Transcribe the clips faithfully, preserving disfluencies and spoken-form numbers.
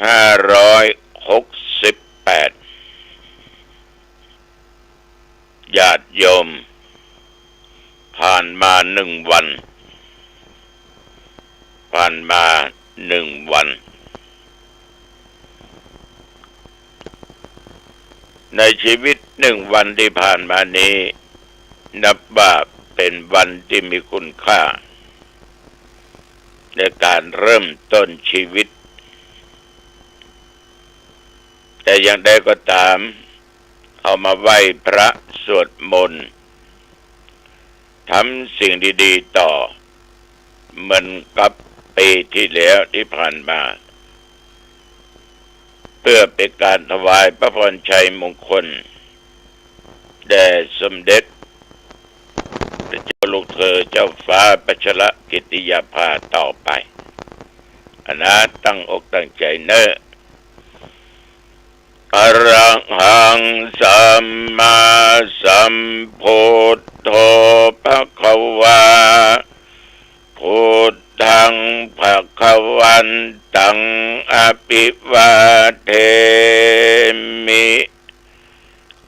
ห้าร้อยหกสิบแปด ญาติโยม ผ่านมาหนึ่งวัน ผ่านมาหนึ่งวัน ในชีวิตหนึ่งวันที่ผ่านมานี้ นับว่าเป็นวันที่มีคุณค่า ในการเริ่มต้นชีวิต แต่อย่างใดก็ต๋าม เอามาไหว้พระสวดมนต์ ทำสิ่งดีๆ ต่อ เหมือนกับปีที่แล้วที่ผ่านมา เพื่อเป็นการถวายพระพรชัยมงคล แด่สมเด็จพระเจ้าลูกเธอเจ้าฟ้าพัชรกิติยาภาต่อไป อะนะ ตั้งอกตั้งใจ๋เน่อ อะระหัง สัมมาสัมพุทโธ ภะคะวา พุทธัง ภะคะวันตัง อะภิวาเทมิ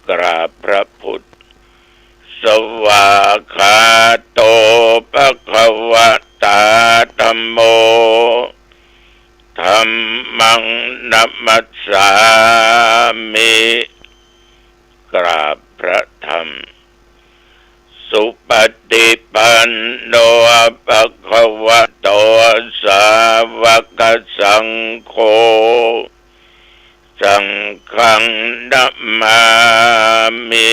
กราบพระพุทธ สวากขาโต ภะคะวะตา ธัมโม ธัมมัง นะมัสสามิ กราบพระธรรม สุปฏิปันโน ภะคะวะโต สาวกสังโฆ สังฆัง นะมามิ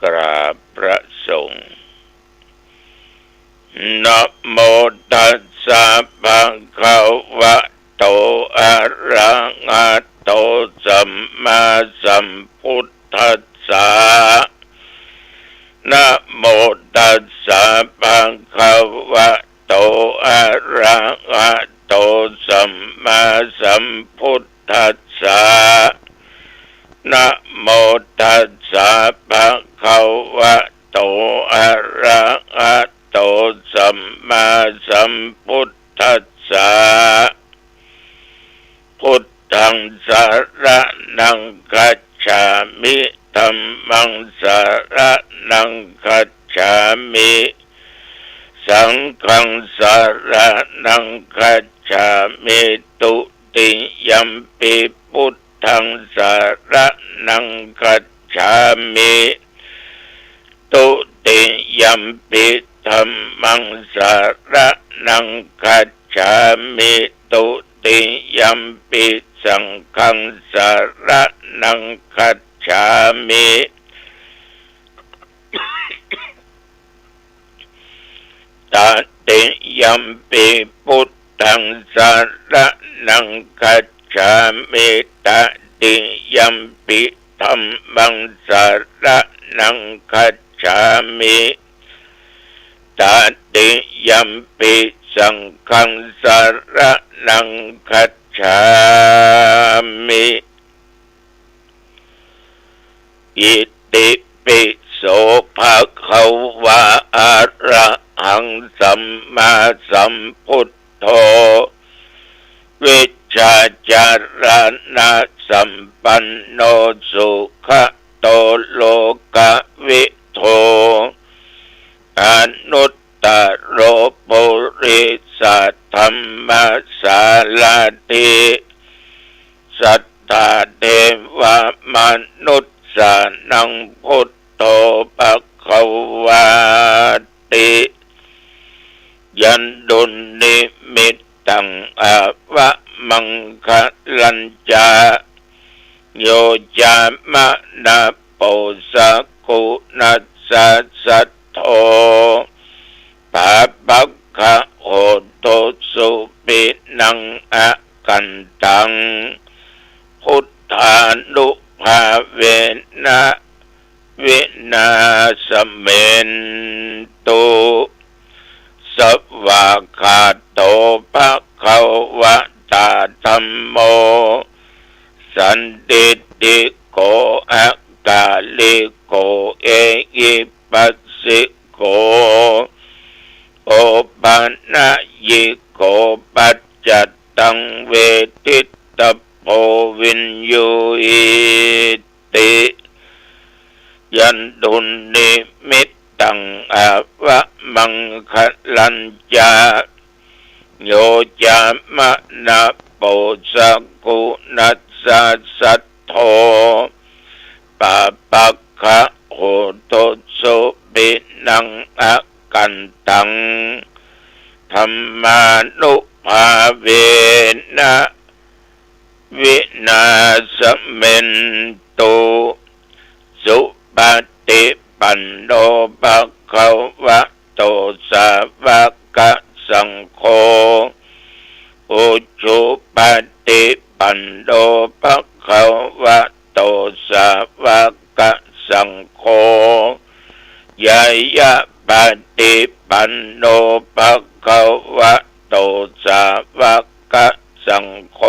กราบพระสงฆ์ นะโมตัสสะ ภะคะวะโต อะระหะโต สัมมาสัมพุทธัสสะ นะโมตัสสะ ภะคะวะโต อะระหะโต สัมมาสัมพุทธัสสะ นะโมตัสสะ ภะคะวะโต อะระหะโต สัมมาสัมพุทธัสสะ พุทธัง สะระณัง คัจฉามิ ธัมมัง สะระณัง คัจฉามิ สังฆัง สะระณัง คัจฉามิ ตุติยัมปิ พุทธัง สะระณัง คัจฉามิ ตุติยัมปิ ธัมมัง สะระณัง คัจฉามิ ตุติยัมปิ สังฆัง สะระณัง คัจฉามิ ตติยัมปิ พุทธัง สะระณัง คัจฉามิ ตติยัมปิ ธัมมัง สะระณัง คัจฉามิ ตติยัมปิ สังฆัง สะระณัง คัจฉามิ อิติปิโส ภะคะวา อะระหัง สัมมาสัมพุทโธ วิชชาจารณะสัมปันโน สุขะโต โลกะวิทู อนุตตโร ปุริสะธัมมะสาราธิ สัตถาเทวะมนุสสานัง พุทโธ ภะคะวาติ ยันดุนนิมิตตัง อาวะมังคะลัญจะ โย จามะนะ โป สะกุณัสสะ สัทโธ ปาปะกะ โหตุ สุปินัง อะคันตัง พุทธานุภาเวนะ วินาสเมนตุ สวากขาโต ภะคะวะตา ธัมโม สันทิฏฐิโก อะกาลิโก เอหิปัสสิโก โอปะนะยิโก ปัจจัต ตัง เวทิตาโพ วิญญูหิติ ยันตุนนิมิตตัง อาวะมังคะลัญจะ โย จามะนะโป สะกุณัสสะ สัทโธ ปาปะกะโหตุ สุขินัง อะกันตัง ธัมมานุภาเวนะ วินาสเมนตุ สุปะฏิปันโน ภะคะวะโต สาวะกะสังโฆ อุจุปะฏิปันโน ภะคะวะโต สาวะกะสังโฆ ญาญะปะฏิปันโน ภะคะวะโต สาวะกะสังโฆ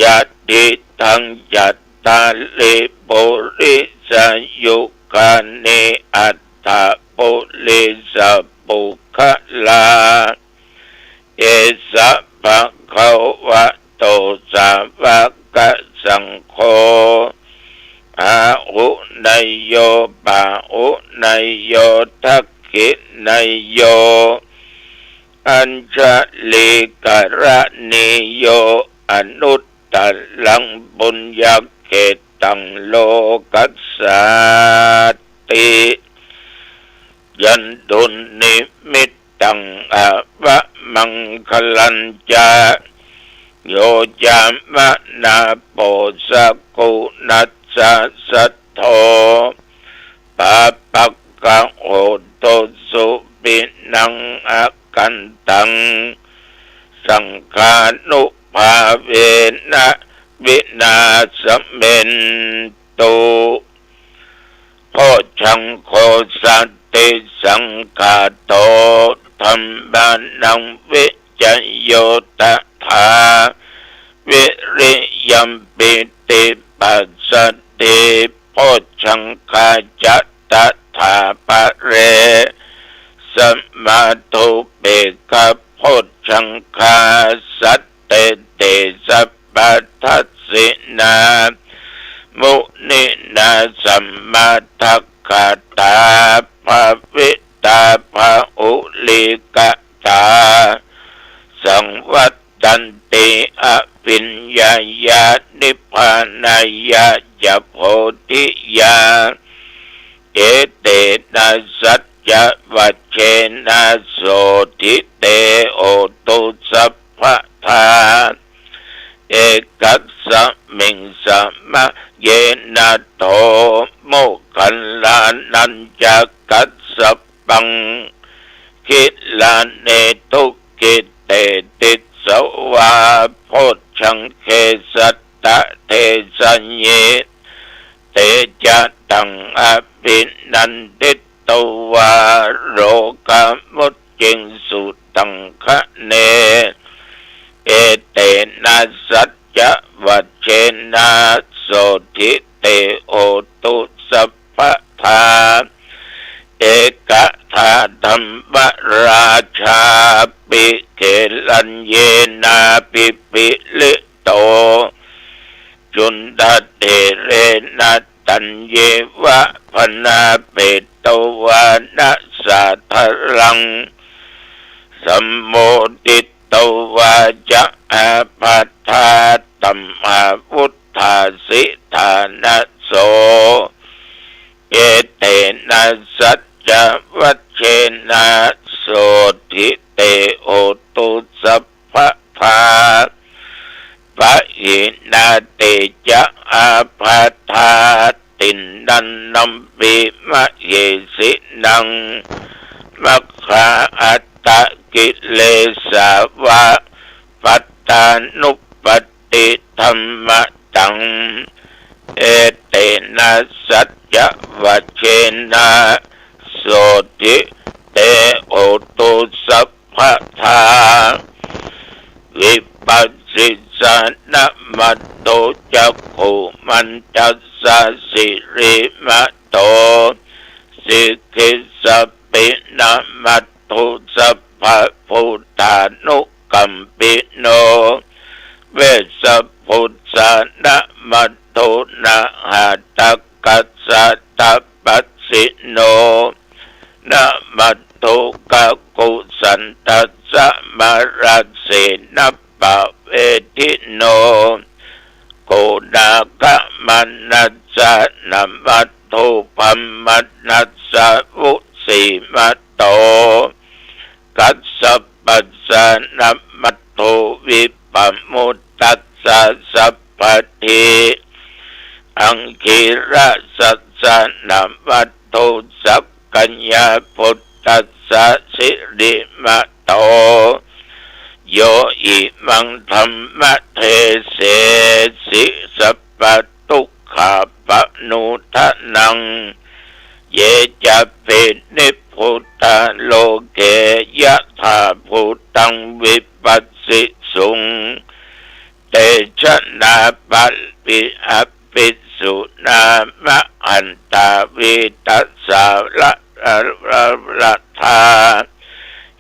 ยะติตัง จัตตาริ ปุริสายุกานิ อัตถะ ปุริสะปุคคลา เอสะ ภะคะวะโต สาวะกะสังโฆ อาหุเนยโย ปาหุเนยโย ทักขิเนยโย อัญชลีกะรณีโย อนุตตรัง ปุญญะเขตตัง โลกัสสาติ ยันตุนนิมิตตัง อาวะมังคะลัญจะ โย จามะนะโป สะกุณัสสะ สัทโธ ปาปะกะโหตุ สุขินัง อะกันตัง สังฆานุภาเวนะ วินาสเมนตุ โพชฌังโค สันติสังขาโต ธัมมานัง วิจโย ตถา วิริยัม ปีติปัสสะติ โพชฌังคาจะ ตถาปะเร สะมาธุ เปกขะโพชฌังคา สัตเต เต สัพพะทัสสินา มุนินา สัมมาทักขาตา ภาวิตา ภาหุลีกตา สังวัตตันติ อภิญญายา นิพพานายา จะ โพธิยา เอเตนะ สัจจะวัจเจนะ โสตถิ เต โหตุ สัพพะทา เอกัสสะมิง สะมะเยนะ โท โมคคัลลานัญจะกัสสะปัง คิลาเน ทุกขิเต ติสสะวา โพชฌังเข สัตตะ เทสะเย เตจะตัง อภินันทิตวา โรกามุจจิงสุตังคะเน เอเตนะ สัจจะวัจเจนะ โสตถิ เต โหตุ สัพพะทา เอกทาธัมมราชา ปิ เขลัญเยนา ปิปิลิโต จุณฑะเถเรนะ ตัญเยวะ พนาเปตวานะ สาทะลัง สัมโมทิตวาจะ อาภัททา ตัมหาวุฏฐาสิ ฐานะโส เอเตนะ สัจจะวัจเจนะ โสตถิ เต โหตุ สัพพะทา ปะหินา เตจะ อาภัททา ติณณันนัมปิ มะเหสินัง มัคคาอัตตะกิเลสาวะ ปัตตานุปัตติธัมมะตัง เอเตนะ สัจจะวัจเจนะ โสตถิ เต โหตุ สัพพะทา วิปัสสิสานะมัตโถ จักขุมันตัสสะ สิริมะโถ สิกขิสะปินะมัตโถ สัพพะภูตานุ กัมปิโน เวสสะภุสสะ นะมัทโธ นะหะตะกัสสะ ตะปัสสิโน นะมัทโธ กะกุสันทัสสะ มะระเสนะ ปะเวทิโน โกนาคะมะนัสสะ นะมัทโธ พะมะนัสสะ วุสีมะโต กัสสะปัสสะ นะมัทโธ วิปะมุตตัสสะ สัพพะที อังคีระสัสสะ นะมัทโธ สักกะยะปุตตัสสะ สิริมะโต โยอิมังธัมมะเทเสสิ สัพพะทุกขะปะโมทะนัง เยจะปินิพพุตตะโลเก ยะถาภูตัง วิปัสสิสุง เตชะนาปะปิอะปิสุ นามะหันตา วีตะสาระ ละละละทา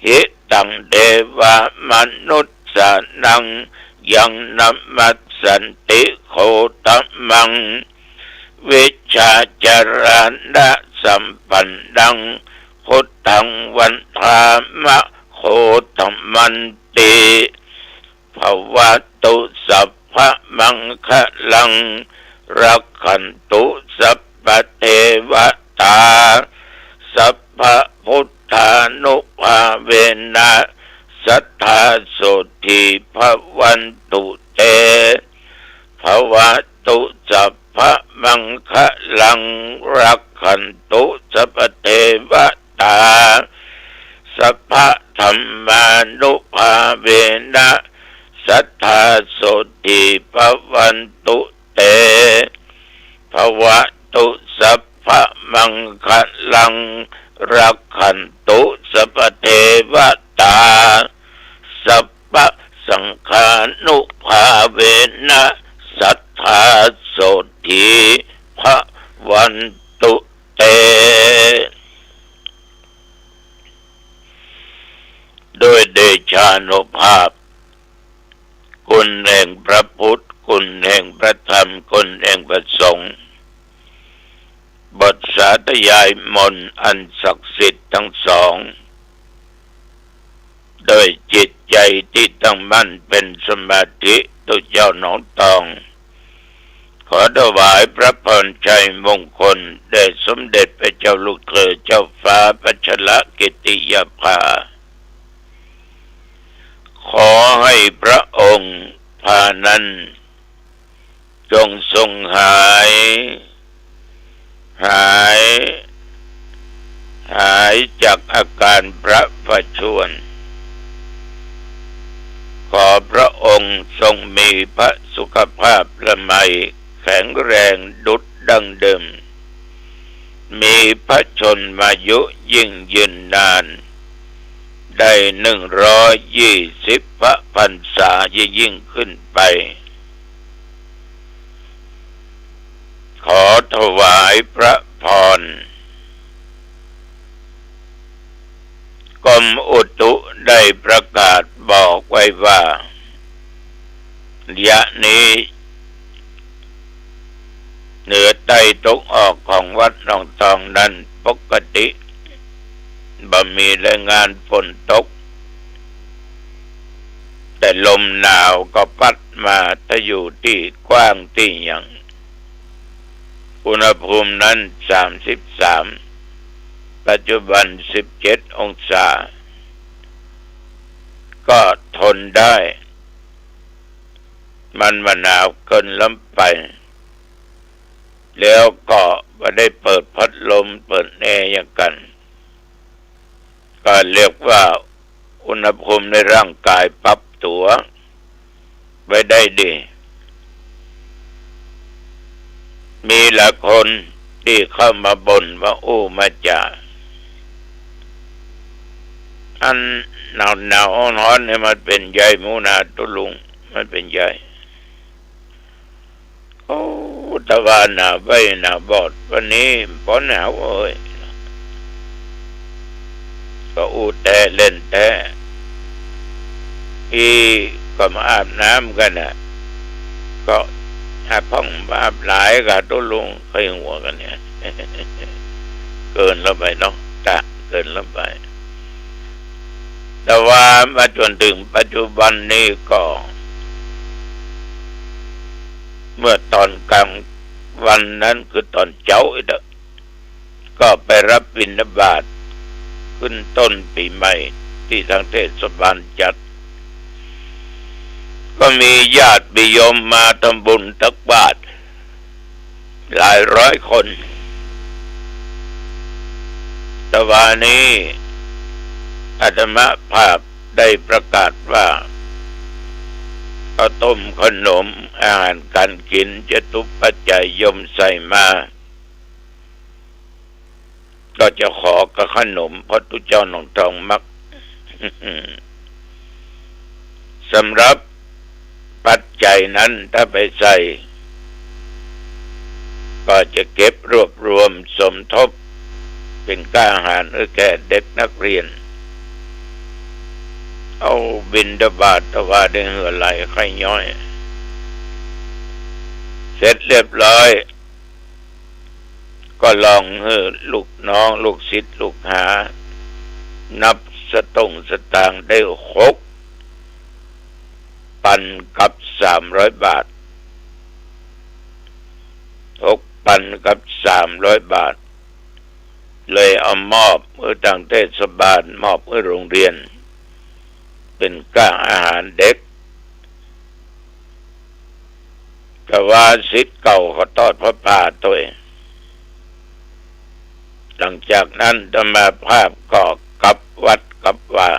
หิตัง เทวะมะนุสสานัง ยังนะมัสสันติ โคตะมัง วิชาจารณะสัมปันนัง พุทธัง วันทามะ โคตะมันติ ภะวะตุ สัพพะมังคะลัง รักขันตุ สัพพะเทวะตา สัพพะพุทธานุภาเวนะ สัตถาโสตถี ภะวันตุเต ภะวะตุ สัพพะมังคะลัง รักขันตุ สัพพะเทวะตา สัพพะธัมมานุภาเวนะ สัตถาโสตถี ภะวันตุเต ภะวะตุ สัพพะมังคะลัง รักขันตุ สัพพะเทวะตา สัพพะสังฆานุภาเวนะ สัตถาโสตถี ภะวันตุเต ด้วยเดชานุภาพ คุณแห่งพระพุทธ คุณแห่งพระธรรม คุณแห่งพระสงฆ์ บทสาธยายมนต์อันศักดิ์สิทธิ์ทั้งสอง ด้วยจิตใจที่ตั้งมั่นเป็นสมาธิ ตุ๊เจ้าหนองตอง ขอถวายพระพรชัยมงคลแด่สมเด็จพระเจ้าลูกเธอเจ้าฟ้าพัชรกิติยาภา ขอให้พระองค์พานั้น จงทรงหาย หาย หายจากอาการพระประชวร ขอพระองค์ทรงมีพระสุขภาพละไมแข็งแรงดุจดังเดิม มีพระชนมายุยิ่งยืนนาน ได้หนึ่งร้อยยี่สิบพระพรรษายิ่งขึ้นไป ขอถวายพระพร กรมอุตุได้ประกาศบอกไว้ว่า ระยะนี้ เหนือใต้ตะวันออกของวัดหนองตองนั้นปกติ บ่มีรายงานฝนตก แต่ลมหนาวก็พัดมา ถ้าอยู่ตี้กว้างตี้หยัง อุณหภูมินั้นสามสิบสาม ปัจจุบันสิบเจ็ดองศา ก็ทนได้ มันบ่หนาวเกินล้ำไป แล้วก็บ่ได้เปิดพัดลมเปิดแอร์หยังกั๋น ก็เรียกว่าอุณหภูมิในร่างกายปรับตั๋วไว้ได้ดี มีหลายคนตี้เข้ามาบ่นว่าอู้มาจ๋า อันหนาวๆ ฮ้อนๆ นี่มันเป๋นใย หมูหนาตุ๊ลุง มันเป๋นใย โอ้ ตะวาหน้าใบ้หน้าบอด วันนี้ปอหนาวเอ้ย ก็อู้แต๊เล่นแต๊ อีก็มาอาบน้ำกั๋นน่ะ ก็อาบพ่องอาบหลายกะตุ๊ลุงใค่หัวกั๋นเนี่ย เกินละไปเนาะ กะเกินละไป แต่ว่ามาจ๋นเถิงปัจจุบันนี้ก็ เมื่อต๋อนก๋างวันนั้นคือต๋อนเจ๊าอี้เต๊อะ ก็ไปฮับบิณฑบาตขึ้นต้นปี๋ใหม่ตี้ตางเทศบาลจัด ก็มีญาติมีโยมมาทำบุญตักบาตรหลายร้อยคน แต่วานี้อาตมาภาพได้ประกาศว่า ข้าวต้มขนมอาหารก๋านกิ๋น จตุปัจจัยโยมใส่มา ก็จะขอกับขนม เพราะตุ๊เจ้าหนองทองมัก สำหรับปัจจัยนั้นถ้าไปใส่ ก็จะเก็บรวบรวมสมทบเป๋นก้าอาหารหื้อแก่เด็กนักเรียน เอาบิณฑบาตถวายในเหือไหล่ไข้ย้อย เสร็จเรียบร้อย ก็ลองหื้อลูกน้องลูกศิษย์ลูกหา นับสตุ้งสตางค์ได้หกปันกับสามร้อยบาท หกปันกับสามร้อยบาท เลยเอามอบหื้อตางเทศบาล มอบหื้อโรงเรียน เป๋นก้าอาหารเด็ก กะว่าศิษย์เก่าเขาตอดผ้าป่าตวย หลังจากนั้นอาตมาภาพก็กลับวัดกลับวา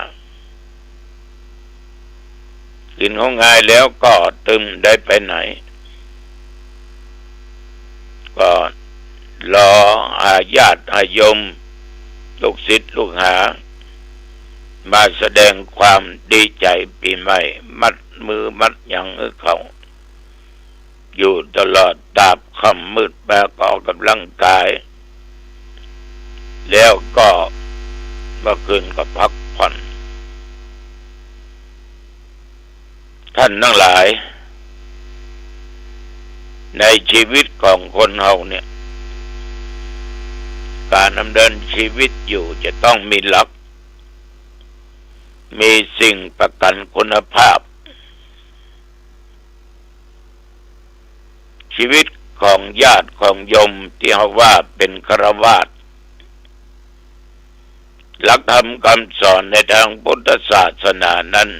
กิ๋นข้าวงายแล้วก็ตึงได้ไปไหน ก็รอหาญาติหาโยม ลูกศิษย์ลูกหา มาแสดงความดีใจ๋ปี๋ใหม่ มัดมือมัดหยังหื้อเขา อยู่ตลอดตราบค่ำมืดมาก็ออกก๋ำลังกาย แล้วก็เมื่อคืนก็พักผ่อน ท่านทั้งหลาย ในชีวิตของคนเฮาเนี่ย ก๋านดำเนินชีวิตอยู่จะต้องมีหลัก มีสิ่งประกั๋นคุณภาพ ชีวิตของญาติของโยมตี้เฮาว่าเป๋นฆราวาส หลักธรรมคำสอนในตางพุทธศาสนานั้น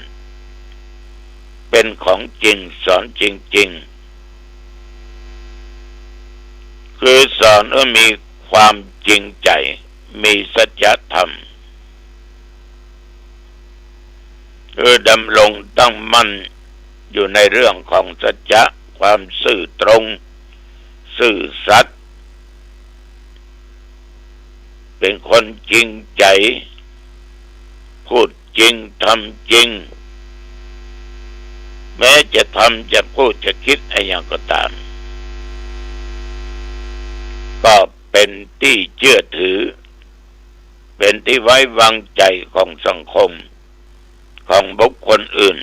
เป๋นของจริง สอนจริงๆ คือสอนหื้อมีความจริงใจ๋ มีสัจธรรม คือดำรงตั้งมั่นอยู่ในเรื่องของสัจจะ ความซื่อตรง ซื่อสัตย์ เป๋นคนจริงใจ๋ พูดจริง ทำจริง แม้จะทำ จะพูด จะกึ๊ดอะหยังก็ต๋าม ก็เป๋นตี้เจื้อถือ เป๋นตี้ไว้วางใจ๋ของสังคม ของบุคคลอื่น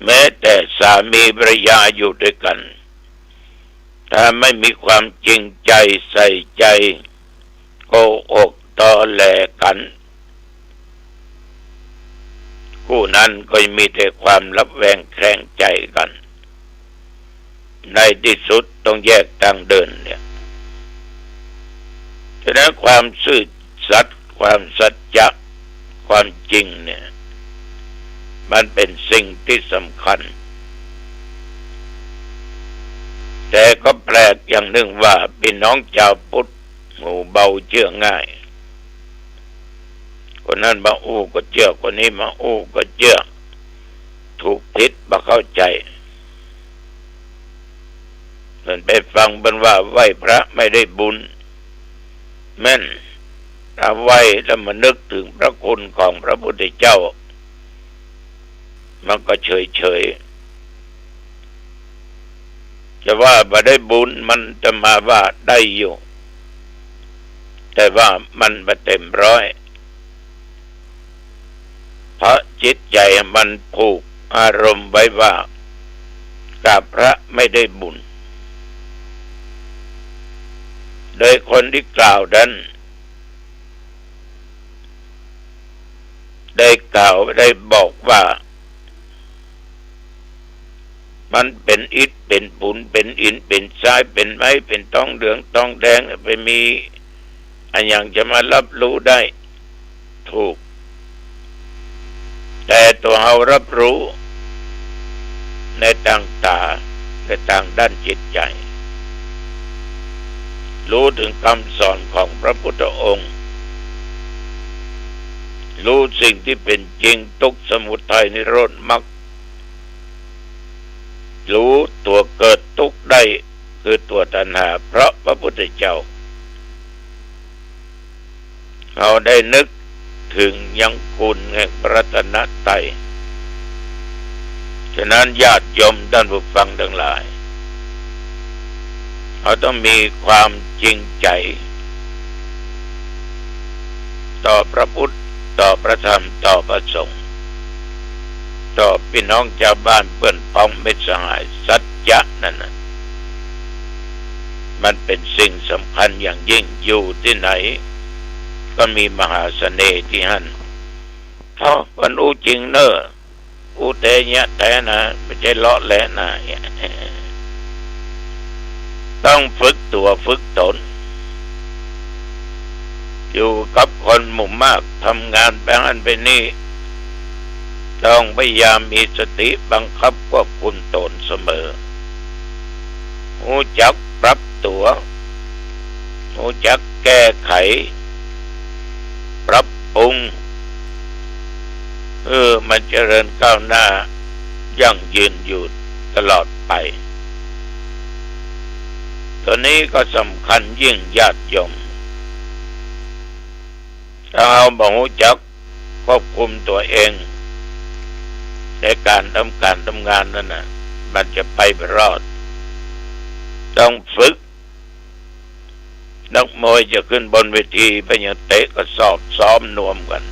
แม้แต่สามีภรรยาอยู่ตวยกั๋น ถ้าไม่มีความจริงใจ๋ใส่ใจ๋ โกหกตอแหลกั๋น คู่นั้นก็มีแต่ความระแวงแคลงใจ๋กั๋น ในตี้สุดต้องแยกตางเดินเนี่ย ฉะนั้นความซื่อสัตย์ ความสัจจะ ความจริงเนี่ย มันเป๋นสิ่งตี้สำคัญ แต่ก็แปลกอย่างนึ่งว่า ปี้น้องจาวพุทธ หูเบาเจื้อง่าย คนนั้นมาอู้ก็เจื้อ คนนี้มาอู้ก็เจื้อ ถูกผิดบ่เข้าใจ๋ เปิ้นไปฟังเปิ้นว่าไหว้พระไม่ได้บุญ แม่น ถ้าไหว้แล้วมานึกเถิงพระคุณของพระพุทธเจ้า มันก็เฉยๆ จะว่าบ่ได้บุญ มันอาตมาว่าได้อยู่ แต่ว่ามันบ่เต็มร้อย เพราะ จิตใจ๋มันผูกอารมณ์ไว้ว่า กับพระไม่ได้บุญ โดยคนที่กล่าวนั้น ได้กล่าวได้บอกว่า มันเป๋นอิฐเป๋นปูนเป๋นหินเป๋นทรายเป๋นไม้เป๋นตองเหลืองตองแดง ไปมีอะหยังจะมาฮับฮู้ได้ ถูก แต่ตั๋วเฮาฮับฮู้ในตางต๋า ในตางด้านจิตใจ๋ ฮู้เถิงกำสอนของพระพุทธองค์ ฮู้สิ่งตี้เป๋นจริง ทุกข์ สมุทัย นิโรธ มรรค ฮู้ตั๋วเกิดทุกข์ได้ คือตั๋วตัณหา เพราะพระพุทธเจ้า เฮาได้นึกเถิงยังคุณแห่งพระรัตนตรัย ฉะนั้นญาติโยมต้านผู้ฟังตังหลาย เฮาต้องมีความจริงใจ๋ ต่อพระพุทธ ต่อพระธรรม ต่อพระสงฆ์ ต่อปี้น้องจาวบ้าน เปื้อนพ้อง มิตรสหาย สัจจะนั้นน่ะ มันเป๋นสิ่งสำคัญอย่างยิ่ง อยู่ตี้ไหนก็มีมหาเสน่ห์ตี้หั้น เอ้า มันอู้จริงเน่อ อู้แต๊เยียะแต๊นะ ไม่ใช่เลาะแหละนะ ต้องฝึกตั๋วฝึกต๋น อยู่กับคนหมู่มาก ทำงานไปหั้นไปนี่ ต้องพยายามมีสติบังคับควบคุมต๋นเสมอ ฮู้จักปรับตั๋ว ฮู้จักแก้ไข ปรับปรุง หื้อมันเจริญก้าวหน้า ยั่งยืนอยู่ตลอดไป ตั๋วนี้ก็สำคัญยิ่งญาติโยม ถ้าเฮาบ่ฮู้จักควบคุมตั๋วเอง ในก๋านทำก๋านทำงานนั้นน่ะ มันจะไปบ่รอด ต้องฝึก นักมวยจะขึ้นบนเวทีไปยังเตะกระสอบซ้อมนวมกั๋น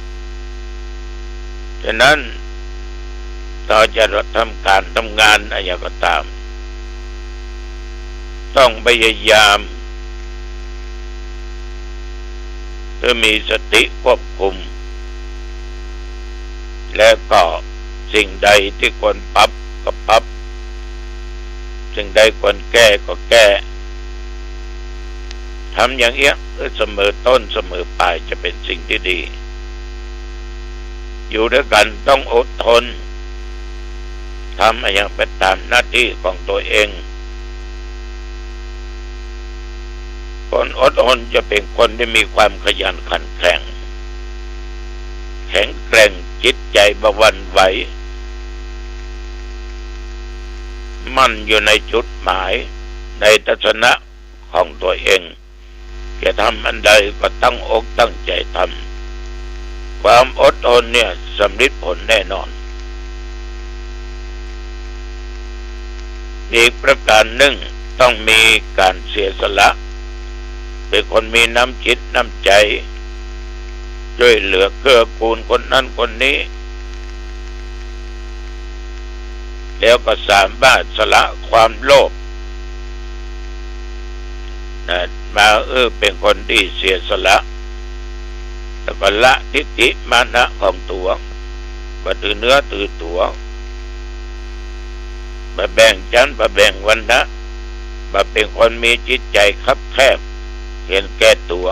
ฉะนั้น ถ้าจะทำก๋านทำงานอะหยังก็ต๋าม ต้องพยายาม เพื่อมีสติควบคุม และก็สิ่งใดตี้ควรปรับก็ปรับ สิ่งใดควรแก้ก็แก้ ทำอย่างเอี้ย เสมอต้นเสมอปลายจะเป๋นสิ่งตี้ดี อยู่ตวยกั๋นต้องอดทน ทำอะหยังไปต๋ามหน้าตี้ของตั๋วเอง คนอดทนจะเป๋นคนตี้มีความขยันขันแข็ง แข็งแกร่ง จิตใจ๋บ่หวั่นไหว มั่นอยู่ในจุดหมาย ในทัศนะของตั๋วเอง จะทำอันใดก็ตั้งอกตั้งใจ๋ทำ ความอดทนเนี่ยสำริดผลแน่นอน อีกประก๋านนึ่ง ต้องมีก๋านเสียสละ เป๋นคนมีน้ำจิตน้ำใจ๋ จ้วยเหลือเกื้อกูลคนนั้นคนนี้ แล้วก็สามารถสละความโลภ นะ มา เออ เป๋นคนตี้เสียสละ แล้วก็ละทิฏฐิมานะของตั๋ว บ่ถือเนื้อถือตั๋ว บ่แบ่งจั๊น บ่แบ่งวรรณะ บ่เป๋นคนมีจิตใจ๋คับแคบ เห็นแก่ตั๋ว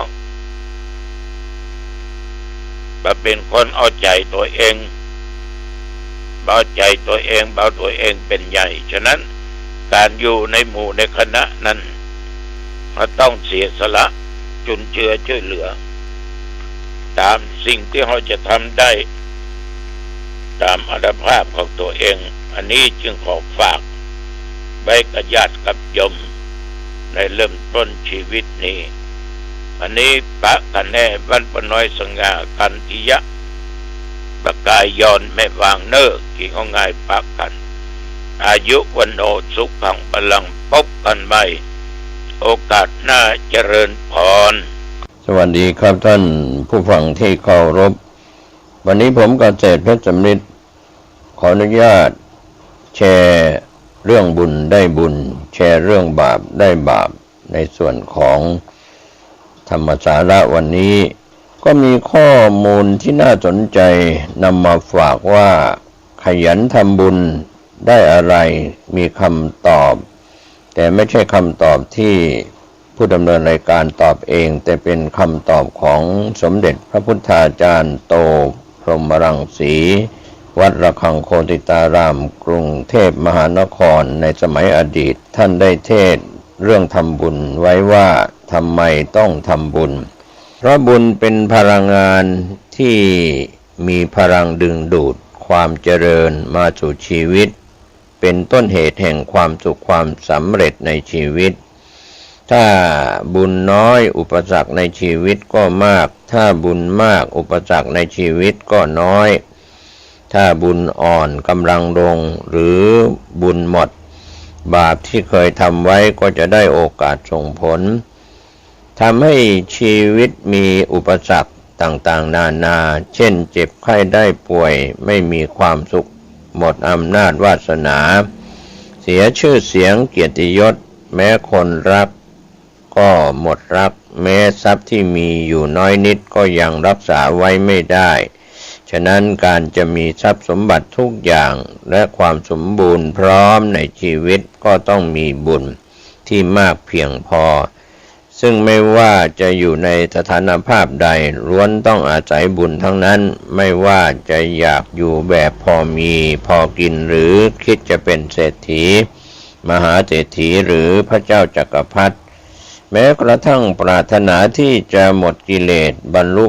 บ่เป๋นคนเอาใจ๋ตั๋วเอง บ่เอาใจ๋ตั๋วเอง บ่เอาตั๋วเองเป๋นใหญ่ ฉะนั้น ก๋านอยู่ในหมู่ในคณะนั้น เฮาต้องเสียสละจุนเจือจ้วยเหลือ ต๋ามสิ่งตี้เฮาจะทำได้ ต๋ามอัตภาพของตั๋วเอง อันนี้จึงขอฝากไว้กับญาติกับโยม ในเริ่มต้นชีวิตนี้ อันนี้ปะกั๋นแน่ บ้านป้าน้อยสง่า กันทิยะ ประกายยอน แม่วางเน่อ กิ๋นข้าวงายปะกั๋น อายุ วัณโณ สุขัง พลัง ปบกั๋นใหม่ โอกาสหน้า เจริญพร สวัสดีครับท่านผู้ฟังที่เคารพ วันนี้ผมเกษตรเพชรสำริดขออนุญาตแชร์เรื่องบุญได้บุญ แชร์เรื่องบาปได้บาป ในส่วนของธรรมสาระวันนี้ ก็มีข้อมูลที่น่าสนใจนำมาฝากว่า ขยันทำบุญได้อะไร มีคำตอบ แต่ไม่ใช่คำตอบที่ผู้ดำเนินรายการตอบเอง แต่เป็นคำตอบของสมเด็จพระพุทธาจารย์โต พรหมรังสี วัดระฆังโคสิตาราม กรุงเทพมหานคร ในสมัยอดีต ท่านได้เทศน์เรื่องทำบุญไว้ว่า ทำไมต้องทำบุญ เพราะบุญเป็นพลังงานที่มีพลังดึงดูดความเจริญมาสู่ชีวิต เป็นต้นเหตุแห่งความสุขความสำเร็จในชีวิต ถ้าบุญน้อยอุปสรรคในชีวิตก็มาก ถ้าบุญมากอุปสรรคในชีวิตก็น้อย ถ้าบุญอ่อนกำลังลงหรือบุญหมด บาปที่เคยทำไว้ก็จะได้โอกาสส่งผล ทำให้ชีวิตมีอุปสรรคต่างๆ นานา เช่นเจ็บไข้ได้ป่วย ไม่มีความสุข หมดอำนาจวาสนา เสียชื่อเสียงเกียรติยศ แม้คนรักก็หมดรัก แม้ทรัพย์ที่มีอยู่น้อยนิดก็ยังรักษาไว้ไม่ได้ ฉะนั้นการจะมีทรัพย์สมบัติทุกอย่าง และความสมบูรณ์พร้อมในชีวิตก็ต้องมีบุญที่มากเพียงพอ ซึ่งไม่ว่าจะอยู่ในสถานภาพใด ล้วนต้องอาศัยบุญทั้งนั้น ไม่ว่าจะอยากอยู่แบบพอมีพอกิน หรือคิดจะเป็นเศรษฐี มหาเศรษฐี หรือพระเจ้าจักรพรรดิ แม้กระทั่งปรารถนาที่จะหมดกิเลส บรรลุ